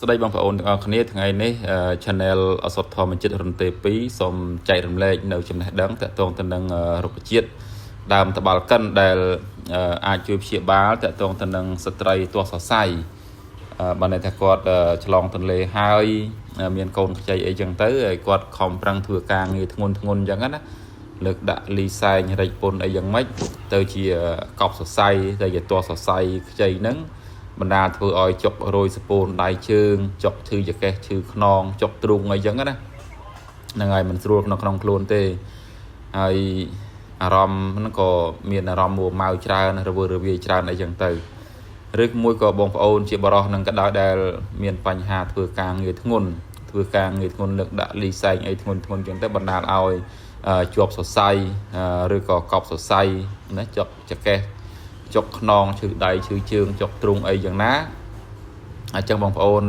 សួស្តីបងប្អូនទាំងអស់គ្នាថ្ងៃនេះ Channel ឱសថធម្មជាតិរុនទេ2សូមចែករំលែកនៅចំណេះដឹងទាក់ទងទៅនឹងរុក្ខជាតិដើមត្បាល់កិនដែលអាចជួយព្យាបាលទាក់ទងទៅនឹងស្ត្រីទាស់សរសៃបើន័យថាគាត់ឆ្លងទន្លេហើយមានកូនខ្ចីអីចឹងទៅហើយគាត់ខំប្រឹងធ្វើការងារធ្ងន់ធ្ងន់ចឹងណាលើកដាក់លីសែងរិចពុនអីយ៉ាងម៉េចទៅជាកប់សរសៃទៅជាទាស់សរសៃខ្ចីហ្នឹងបណ្ដាលធ្វើឲ្យចុករយសពូនដៃជើងចុកឈឺចង្កេះឈឺខ្នងចុកទ្រូងអីចឹងណាហ្នឹងហើយមិនស្រួលក្នុងក្នុងខ្លួនទេហើយអារម្មណ៍ហ្នឹងក៏មានអារម្មណ៍មួម៉ៅច្រើនរវើរវាយច្រើនអីចឹងទៅឬមួយក៏បងប្អូនជាបរិសនឹងក៏ដោយដែលមានបញ្ហាធ្វើការងារធ្ងន់ធ្វើការងារធ្ងន់លើកដាក់លីសែងអីធ្ងន់ធ្ងន់ចឹងទៅបណ្ដាលឲ្យជាប់សរសៃឬក៏កប់សរសៃណាចុកចង្កេះចុកខ្នងឈឺដៃឈឺជើងចុកទ្រូងអីយ៉ាងណាអញ្ចឹងបងប្អូន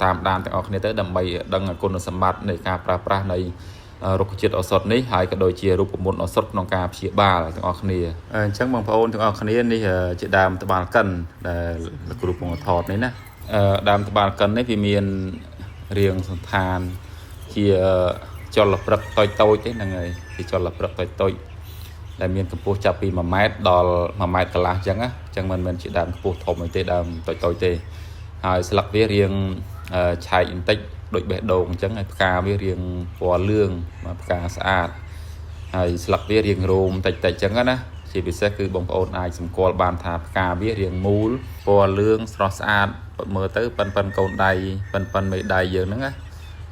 តាមដានទាំងអស់គ្នាទៅដើម្បីដឹងគុណសម្បត្តិនៃការប្រើប្រាស់នៃរុក្ខជាតិឱសថនេះហើយក៏ដូចជារូបមន្តឱសថក្នុងការព្យាបាលទាំងអស់គ្នាអញ្ចឹងបងប្អូនទាំងអស់គ្នានេះជាដើមត្បាល់កិនដែលលោកគ្រូពងថតនេះណាដើមត្បាល់កិននេះវាមានរាងសន្តានជាចលព្រឹកតូចតូចទេហ្នឹងហើយជាចលព្រឹកតូចតូចដែលមានកម្ពស់ចាប់ពី1ម៉ែត្រដល់1ម៉ែត្រកន្លះអញ្ចឹងណាអញ្ចឹងមិនមែនជាដើមខ្ពស់ធំអីទេដើមតូចតូចទេហើយស្លឹកវារាងឆែកបន្តិចដូចបេះដូងអញ្ចឹងហើយផ្កាវារាងពណ៌លឿងផ្កាស្អាតហើយស្លឹកវារាងរោមតិចតិចអញ្ចឹងណាជាពិសេសគឺបងប្អូនអាចសម្គាល់បានថាផ្កាវារាងមូលពណ៌លឿងស្រស់ស្អាតមើលទៅប៉ិនប៉ិនកូនដៃប៉ិនប៉ិនមេដៃយើងហ្នឹងណា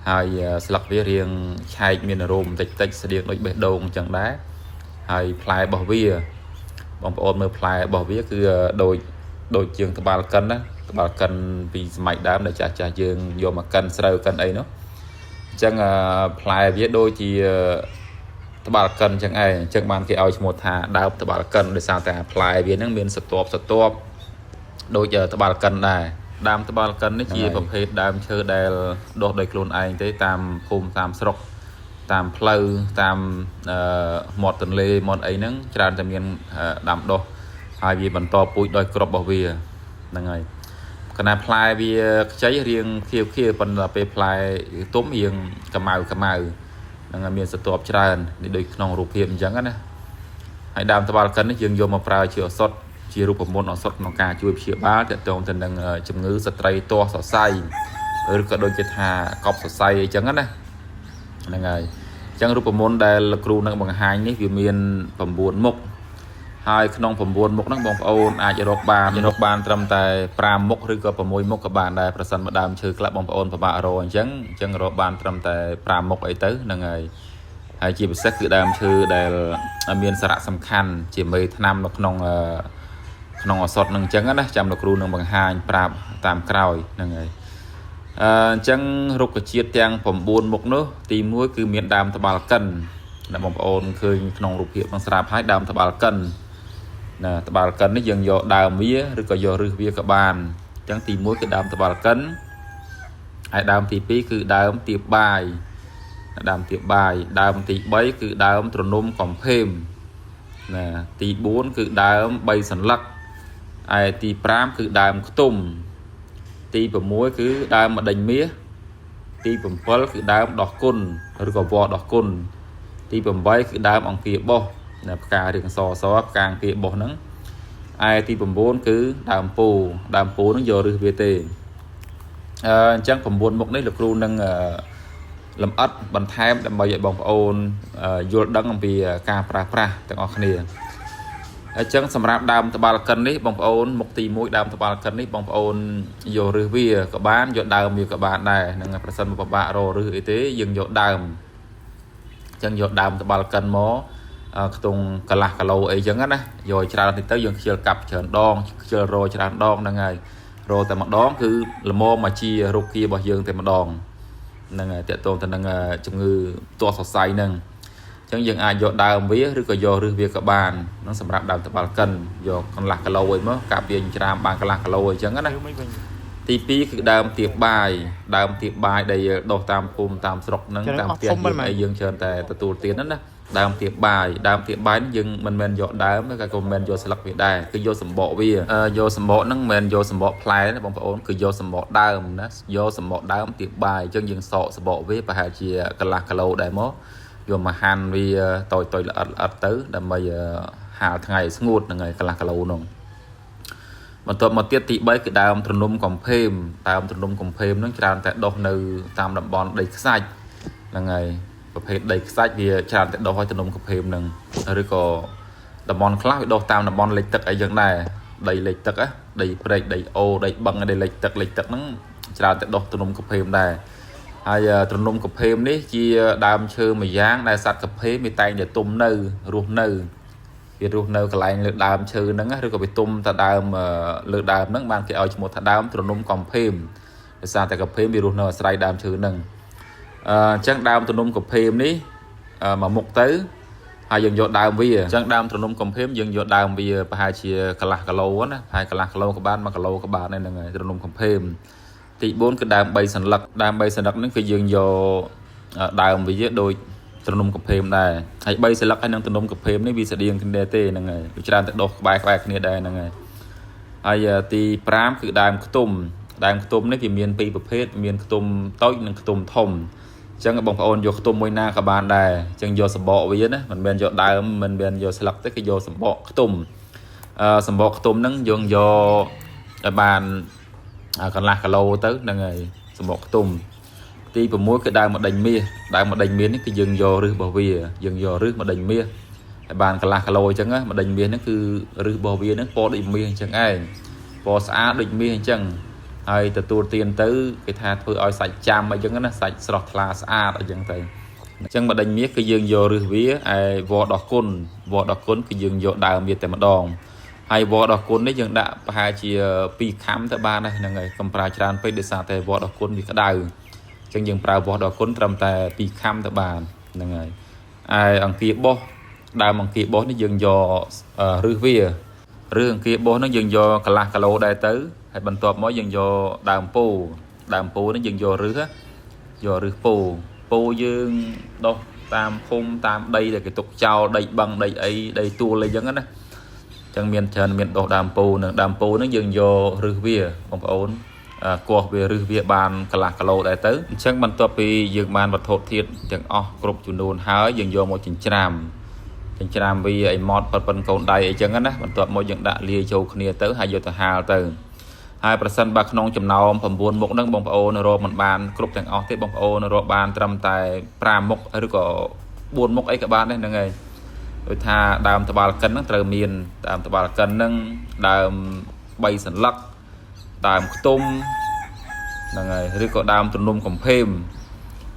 ហើយស្លឹកវារាងឆែកមានរោមតិចតិចស្តៀងដូចបេះដូងអញ្ចឹងដែរហើយផ្លែរបស់វាបងប្អូនមើលផ្លែរបស់វាគឺដូចដូចជាងត្បាល់កិនណាត្បាល់កិនពីសម័យដើមដែលចាស់ចាស់យើងយកមកកិនស្រូវកិនអីនោះអញ្ចឹងផ្លែវាដូចជាត្បាល់កិនអញ្ចឹងឯងអញ្ចឹងបានគេឲ្យឈ្មោះថាដើមត្បាល់កិនដោយសារតែផ្លែវានឹងមានសន្ទាប់សន្ទាប់ដូចត្បាល់កិនដែរដើមត្បាល់កិននេះជាប្រភេទដើមឈើដែលដុះដោយខ្លួនឯងទេតាមភូមិតាមស្រុកតាមផ្លូវតាមមាត់ទន្លេមាត់អីហ្នឹងច្រើនតែមានដាំដុះហើយវាបន្តពូជដោយគ្រាប់របស់វាហ្នឹងហើយកណាផ្លែវាខ្ចីរៀងខៀវខៀវប៉ុន្តែពេលផ្លែទុំរៀងកម្ៅកម្ៅហ្នឹងហើយមានសន្ទាប់ច្រើននេះដូចក្នុងរូបភាពអញ្ចឹងណាហើយដើមត្បាល់កិននេះយើងយកមកប្រើជាឱសថជារូបមន្តឱសថក្នុងការជួយព្យាបាលទាក់ទងទៅនឹងជំងឺស្ត្រីទាស់សរសៃឬក៏ដូចជាថាកប់សរសៃអីចឹងណាហ្នឹងហើយអញ្ចឹងរូបមន្តដែលលោកគ្រូនឹងបង្ហាញនេះវាមាន9មុខហើយក្នុង9មុខហ្នឹងបងប្អូនអាចរកបានរកបានត្រឹមតែ5មុខឬក៏6មុខក៏បានដែរប្រសិនបើដើមឈើខ្លះបងប្អូនពិបាករកអញ្ចឹងអញ្ចឹងរកបានត្រឹមតែ5មុខអីទៅហ្នឹងហើយហើយជាពិសេសគឺដើមឈើដែលមានសារៈសំខាន់ជាមេថ្នាំនៅក្នុងក្នុងឱសថនឹងអញ្ចឹងណាចាំលោកគ្រូនឹងបង្ហាញប្រាប់តាមក្រោយហ្នឹងហើយអញ្ចឹងរុក្ខជាតិទាំង9មុខនោះទី1គឺមានដើមត្បាល់កិនដែលបងប្អូនឃើញក្នុងរូបភាពនឹងស្រាប់ហើយដើមត្បាល់កិនណាត្បាល់កិននេះយើងយកដើមវាឬក៏យកឫសវាក៏បានអញ្ចឹងទី1គឺដើមត្បាល់កិនហើយដើមទី2គឺដើមទៀបបាយដើមទៀបបាយដើមទី3គឺដើមទ្រនំកំភេមណាទី4គឺដើម3សន្លឹកឯទី5គឺដើមខ្ទុំទី6គឺដើមម្ដេញមាសទី7គឺដើមដោះគុណឬក៏វល្លិដោះគុណទី8គឺដើមអង្គាបោះណាផ្ការាងសសផ្កាអង្គាបោះហ្នឹងឯទី9គឺដើមពូដើមពូហ្នឹងយកឫសវាទេអញ្ចឹង9មុខនេះលោកគ្រូនឹងលម្អិតបន្ថែមដើម្បីឲ្យបងប្អូនយល់ដឹងអំពីការប្រើប្រាស់ទាំងអស់គ្នាអញ្ចឹងសម្រាប់ដើមត្បាល់កិននេះបងប្អូនមុខទី1ដើមត្បាល់កិននេះបងប្អូនយកឫសវាក៏បានយកដើមវាក៏បានដែរនឹងប្រសិនបើពិបាករកឫសអីទេយើងយកដើមអញ្ចឹងយកដើមត្បាល់កិនមកខ្ទង់កន្លះគីឡូអីចឹងណាយកច្រើនតិចទៅយើងខ្ជិលកាប់ច្រើនដងខ្ជិលរច្រើនដងហ្នឹងហើយរតែម្ដងគឺល្មមមកជារោគារបស់យើងតែម្ដងហ្នឹងហើយតកតងទៅនឹងជំងឺទាស់សរសៃហ្នឹងអញ្ចឹងយើងអាចយកដើមវាឬក៏យកឫសវាក៏បានហ្នឹងសម្រាប់ដើមត្បាល់កិនយកកន្លះគីឡូអីមកកាប់វាច្រាមបានកន្លះគីឡូអីចឹងណាទី2គឺដើមទៀបបាយដើមទៀបបាយដែលដុះតាមភូមិតាមស្រុកហ្នឹងតាមផ្ទះយើងអីយើងច្រើនតែទទួលទានហ្នឹងណា ដើមទៀបបាយដើមទៀបបាយនេះយើងមិនមែនយកដើមក៏ក៏មិនមែនយកស្លឹកវាដែរគឺយកសម្បកវាយកសម្បកហ្នឹងមិនមែនយកសម្បកផ្លែណាបងប្អូនគឺយកសម្បកដើមណាយកសម្បកដើមទៀបបាយអញ្ចឹងយើងសកសម្បកវាប្រហែលជាកន្លះគីឡូដែរមកយកមកហាន់វាតូចៗល្អិតល្អិតទៅដើម្បីហាលថ្ងៃឲ្យស្ងួតហ្នឹងហើយកន្លះគីឡូហ្នឹងបន្ទាប់មកទៀតទី3គឺដើមទ្រនំកំភេមដើមទ្រនំកំភេមហ្នឹងច្រើនតែដុះនៅតាមតំបន់ដីខ្សាច់ហ្នឹងហើយប្រភេទដីខ្សាច់វាច្រើនតែដុះឲ្យទ្រនំកំភេមហ្នឹងឬក៏តំបន់ខ្លះវាដុះតាមតំបន់លិចទឹកអីចឹងដែរដីលិចទឹកណាដីព្រែកដីអូដីបឹងដីលិចទឹកលិចទឹកហ្នឹងច្រើនតែដុះទ្រនំកំភេមដែរហើយទ្រនំកំភេមនេះជាដើមឈើមួយយ៉ាងដែលសត្វកាភេមវាតែងតែទុំនៅរស់នៅវារស់នៅកន្លែងលើដើមឈើហ្នឹងឬក៏វាទុំតែដើមលើដើមហ្នឹងបានគេឲ្យឈ្មោះថាដើមទ្រនំកំភេមដោយសារតែកាភេមវារស់នៅអាស្រ័យដើមឈើហ្នឹងអញ្ចឹងដើមទ្រនំកំភេមនេះមកមុខទៅហើយយើងយកដើមវាអញ្ចឹងដើមទ្រនំកំភេមយើងយកដើមវាប្រហែលជាកន្លះគីឡូណាប្រហែលកន្លះគីឡូក៏បាន1គីឡូក៏បានដែរហ្នឹងហើយទ្រនំកំភេមទី4គឺដើម3សន្លឹកដើម3សន្លឹកហ្នឹងគឺយើងយកដើមវាដូចទ្រនំកាភេមដែរហើយ3សន្លឹកហើយនឹងទ្រនំកាភេមនេះវាស្តៀងគ្នាទេហ្នឹងហើយវាច្រើនតែដុះក្បែរក្បែរគ្នាដែរហ្នឹងហើយហើយទី5គឺដើមខ្ទុំដើមខ្ទុំនេះវាមានពីរប្រភេទមានខ្ទុំតូចនិងខ្ទុំធំអញ្ចឹងបងប្អូនយកខ្ទុំមួយណាក៏បានដែរអញ្ចឹងយកសម្បកវាណាមិនមែនយកដើមមិនមែនយកស្លឹកទេគឺយកសម្បកខ្ទុំសម្បកខ្ទុំហ្នឹងយើងយកឲ្យបានកន្លះគីឡូទៅហ្នឹងហើយសម្បកខ្ទុំទី6គឺដើមម្ដេញមាសដើមម្ដេញមាសនេះគឺយើងយកឫសរបស់វាយើងយកឫសម្ដេញមាសឲ្យបានកន្លះគីឡូអញ្ចឹងណាម្ដេញមាសហ្នឹងគឺឫសរបស់វាហ្នឹងពណ៌ដូចមាសអញ្ចឹងឯងពណ៌ស្អាតដូចមាសអញ្ចឹងហើយទទួលទានទៅគេថាធ្វើឲ្យសាច់ចាំអីចឹងណាសាច់ស្រស់ថ្លាស្អាតអីចឹងទៅអញ្ចឹងម្ដេញមាសគឺយើងយកឫសវាឯវដោះគុណវដោះគុណគឺយើងយកដើមវាតែម្ដងហើយវដោះគុណនេះយើងដាក់ប្រហែលជា2ខាំទៅបានដែរហ្នឹងហើយកុំប្រើច្រើនពេកដោយសារតែវដោះគុណវាក្តៅអញ្ចឹងយើងប្រើវដោះគុណត្រឹមតែ2ខាំទៅបានហ្នឹងហើយឯអង្គាបោះដើមអង្គាបោះនេះយើងយកឫសវាឬអង្គាបោះហ្នឹងយើងយកកន្លះគីឡូដែរទៅហើយបន្ទាប់មកយើងយកដើមពោដើមពោនេះយើងយកឫសយកឫសពោពោយើងដុះតាមភូមិតាមដីដែលគេទុកចោលដីបឹងដីអីដីទួលអីចឹងណាចឹងមានច្រើនមានដុះដើមពោនឹងដើមពោនឹងយើងយកឫសវាបងប្អូនគាស់វាឫសវាបានកន្លះគីឡូដែរទៅអញ្ចឹងបន្ទាប់ពីយើងបានវត្ថុធាតុទាំងអស់គ្រប់ចំនួនហើយយើងយកមកចិញ្ច្រាំចិញ្ច្រាំវាឲ្យម៉ត់ប៉ិនកូនដៃអីចឹងណាបន្ទាប់មកយើងដាក់លាយចូលគ្នាទៅហើយយកទៅហាលទៅហើយប្រសិនបើក្នុងចំណោម9មុខហ្នឹងបងប្អូនរកមិនបានគ្រប់ទាំងអស់ទេបងប្អូនរកបានត្រឹមតែ5មុខឬក៏4មុខអីក៏បានដែរហ្នឹងហើយដូចថាដើមត្បាល់កិនហ្នឹងត្រូវមានដើមត្បាល់កិនហ្នឹងដើម3សន្លឹកដើមខ្ទុំហ្នឹងហើយឬក៏ដើមទ្រនំកំភេម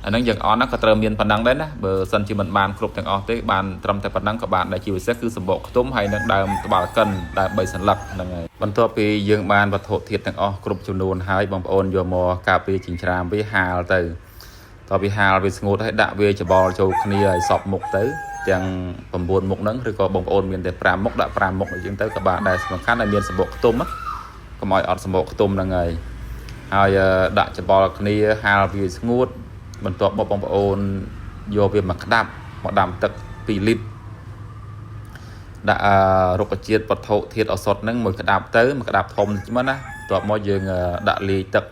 អាហ្នឹងយ៉ាងអន់ណាក៏ត្រូវមានប៉ុណ្ណឹងដែរណាបើសិនជាមិនបានគ្រប់ទាំងអស់ទេបានត្រឹមតែប៉ុណ្ណឹងក៏បានដែរជាពិសេសគឺសម្បកខ្ទុំហើយនឹងដើមត្បាល់កិនដើម3សន្លឹកហ្នឹងហើយបន្ទាប់ពីយើងបានវត្ថុធាតុទាំងអស់គ្រប់ចំនួនហើយបងប្អូនយកមកការពារចិញ្ច្រាមវាហាលទៅតទៅហាលវាស្ងួតហើយដាក់វាច្បល់ចូលគ្នាឲ្យសពមុខទៅទាំង9មុខហ្នឹងឬក៏បងប្អូនមានតែ5មុខដាក់5មុខអញ្ចឹងទៅក៏បានដែរសំខាន់ឲ្យមានសម្បកខ្ទុំកុំឲ្យអត់សម្បកខ្ទុំហ្នឹងហើយហើយដាក់ច្បល់គ្នាហាលវាស្ងួតបន្ទាប់មកបងប្អូនយកវាមកក្តាប់មកដាំទឹក2លីត្រដាក់រុក្ខជាតិវត្ថុធាតុឱសថហ្នឹងមួយក្តាប់ទៅមួយក្តាប់ធំមិនណាបន្ទាប់មកយើងដាក់លាយទឹក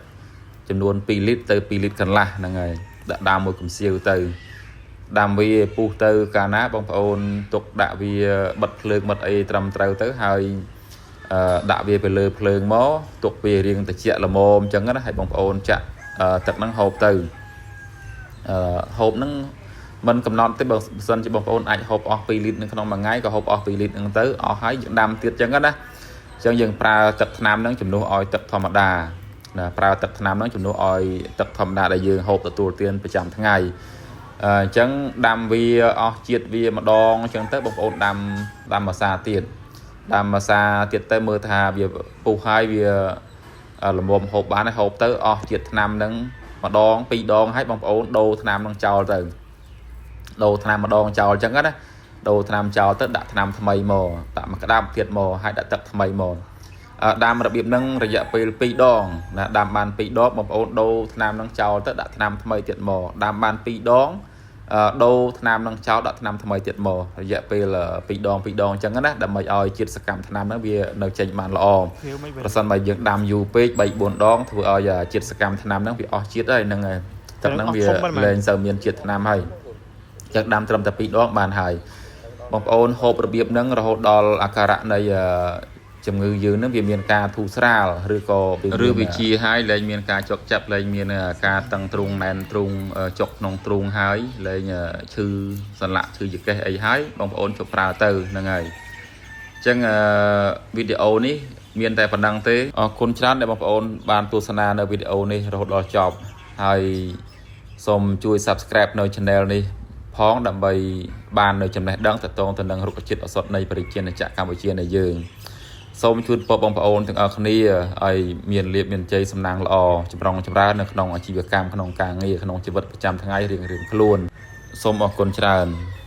ចំនួន2លីត្រទៅ2លីត្រកន្លះហ្នឹងហើយដាក់ដើមមួយកំសៀវទៅដាំវាពុះទៅកាលណាបងប្អូនទុកដាក់វាបិទភ្លើងបិទអីត្រឹមត្រូវទៅហើយដាក់វាទៅលើភ្លើងមកទុកវារៀងត្រជាក់ល្មមអញ្ចឹងណាហើយបងប្អូនចាក់ទឹកហ្នឹងហូបទៅហូបហ្នឹងមិនកំណត់ទេបើសិនជាបងប្អូនអាចហូបអស់2លីត្រនៅក្នុងមួយថ្ងៃក៏ហូបអស់2លីត្រហ្នឹងទៅអស់ហើយយើងដាំទៀតអញ្ចឹងណាអញ្ចឹងយើងប្រើទឹកថ្នាំហ្នឹងជំនួសឲ្យទឹកធម្មតាណាប្រើទឹកថ្នាំហ្នឹងជំនួសឲ្យទឹកធម្មតាដែលយើងហូបទទួលទានប្រចាំថ្ងៃអញ្ចឹងដាំវាអស់ជាតិវាម្ដងអញ្ចឹងទៅបងប្អូនដាំដាំម្សាទៀតដាំម្សាទៀតទៅមើលថាវាពុះហើយវាល្មមហូបបានហើយហូបទៅអស់ជាតិថ្នាំហ្នឹងម្ដងពីរដងហើយបងប្អូនដូរថ្នាំនឹងចោលទៅដូរថ្នាំម្ដងចោលអញ្ចឹងណាដូរថ្នាំចោលទៅដាក់ថ្នាំថ្មីមកដាក់មកក្តាប់ទៀតមកហើយដាក់ទឹកថ្មីមកដាំរបៀបហ្នឹងរយៈពេល2ដងណាដាំបាន2ដងបងប្អូនដូរថ្នាំនឹងចោលទៅដាក់ថ្នាំថ្មីទៀតមកដាំបាន2ដង ដូរថ្នាំនឹងចោលដាក់ថ្នាំថ្មីទៀតមករយៈពេល2ដង2ដងអញ្ចឹងណាដើម្បីឲ្យជាតិសកម្មថ្នាំហ្នឹងវានៅចេញបានល្អ ខៀវមិនវិញ ប្រសិនបើយើងដាំយូរពេក3 4ដងធ្វើឲ្យជាតិសកម្មថ្នាំហ្នឹងវាអស់ជាតិហើយហ្នឹងហើយទឹកហ្នឹងវាលែងសូវមានជាតិថ្នាំហើយអញ្ចឹងដាំត្រឹមតែ2ដងបានហើយបងប្អូនហូបរបៀបហ្នឹងរហូតដល់អាការៈនៃជំងឺយើងហ្នឹងវាមានការធូរស្រាលឬក៏ឬវាជាហើយលែងមានការចុកចាប់លែងមានការតឹងទ្រូងណែនទ្រូងចុកក្នុងទ្រូងហើយលែងឈឺសន្លាក់ឈឺចង្កេះអីហើយបងប្អូនជប់ប្រើទៅហ្នឹងហើយ អញ្ចឹងវីដេអូនេះមានតែប៉ុណ្ណឹងទេអរគុណច្រើនដែលបងប្អូនបានទស្សនានៅវីដេអូនេះរហូតដល់ចប់ហើយសូមជួយ Subscribe នៅ Channel នេះផងដើម្បីបាននៅចំណេះដឹងទាក់ទងទៅនឹងរុក្ខជាតិឱសថនៃប្រជាណាចក្រកម្ពុជានៃយើងសូមជូនពរបងប្អូនទាំងអស់គ្នាឲ្យមានលាភមានជ័យសំណាងល្អចម្រុងចម្រើននៅក្នុងអាជីវកម្មក្នុងការងារក្នុងជីវិតប្រចាំថ្ងៃរៀងៗខ្លួនសូមអរគុណច្រើន។